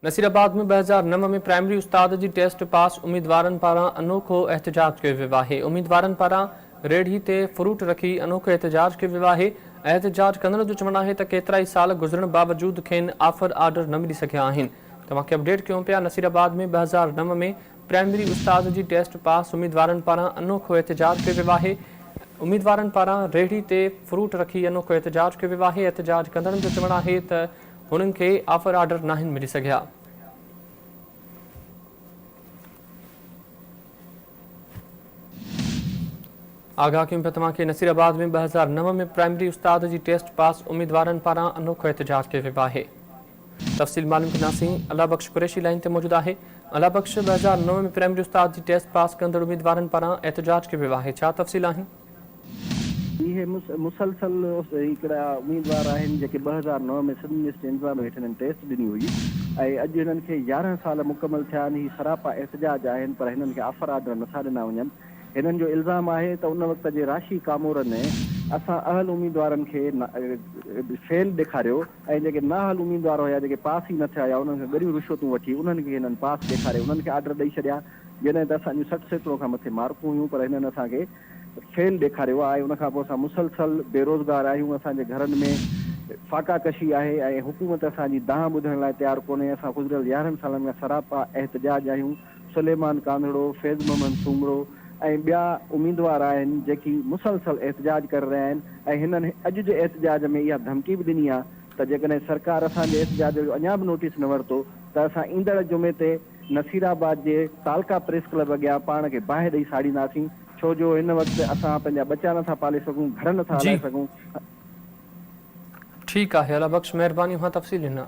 Nasirabad ۾ 2009 ۾ primary استاد جي test pass اميدوارن پاران انوکو احتجاج ڪيو ويو آهي. اميدوارن پاران ريڙهي تي فروٽ رکي انوکو احتجاج ڪيو ويو آهي. احتجاج ڪندڙن جو چوڻ آهي ته ڪيترائي سال گذرڻ باوجود کين آفر آرڊر نه ملي سگهيا آهن. توهان کي اپڊيٽ ڪيون پيا نصيرآباد ۾ 2009 ۾ پرائمري استاد جي ٽيسٽ پاس اميدوارن پاران انوکو احتجاج ڪيو ويو آهي. اميدوارن پاران ريڙهي تي فروٽ رکي انوکو احتجاج ڪيو ويو آهي. احتجاج ڪندڙن جو چوڻ آهي ته هنن کي آفر آرڊر ناهن ملي سگهيا. آگاهه ڪيون پيا توهان کي نصير آباد ۾ 2009 ۾ پرائمري استاد جي ٽيسٽ پاس اميدوارن پاران انوکو احتجاج ڪيو ويو آهي. تفصيل معلوم ڪنداسين الله بخش قريشي لائين تي موجود آهي. الله بخش 2009 ۾ پرائمري استاد جي ٽيسٽ پاس ڪندڙ اميدوارن پاران احتجاج ڪيو ويو آهي ڇا تفصيل آهن؟ اهي مسلسل هڪڙا اميدوار آهن جيڪي 2009 ۾ سنڌ يونيورسٽي انتظاميه هيٺ هنن ٽيسٽ ڏني هئي ۽ اڄ هنن کي 11 سال مڪمل ٿيا آهن هي سراپا احتجاج آهن پر هنن کي آفر آرڊر نٿا ڏنا وڃن هنن جو الزام آهي ته ان وقت جي راشي ڪامورن اسان اهل اميدوارن کي فيل ڏيکاريو ۽ جيڪي نااهل اميدوار هيا جيڪي پاس ئي نه ٿيا هيا انهن کان ڳريون رشوتون وٺي انهن کي هنن پاس ڏيکاري انهن کي آرڊر ڏئي ڇڏيا جڏهن ته اسان جون 60% کان مٿي مارڪون هيون پر هنن اسان کي فيل ڏيکاريو آهي ان کان پوء اسان مسلسل بيروزگار آهيون اسان جي گهرن ۾ فاقا ڪشي آهي ۽ حڪومت اسان جي دانهن ٻڌڻ لاء تيار ڪونهي اسان گذريل 11 سالن کان سراپا احتجاج آهيون سليمان ڪانڌڙو فيض محمد سومرو ۽ ٻيا اميدوار آهن جيڪي مسلسل احتجاج ڪري رهيا آهن ۽ هنن اڄ جي احتجاج ۾ اها ڌمڪي به ڏني آهي ته جيڪڏهن سرڪار اسان جي احتجاج جو اڃا به نوٽيس نه ورتو ته اسان ايندڙ جمعي تي نصيرآباد جي تعلقه پريس ڪلب اڳيان پاڻ کي باهه ڏئي ساڙينداسين ڇو جو هن وقت اسان پنهنجا ٻچا نٿا پالي سگهون گهر نٿا جي هلائي سگهون. ٺيڪ آهي الله بخش مهرباني اوهان تفصيل ڏنا.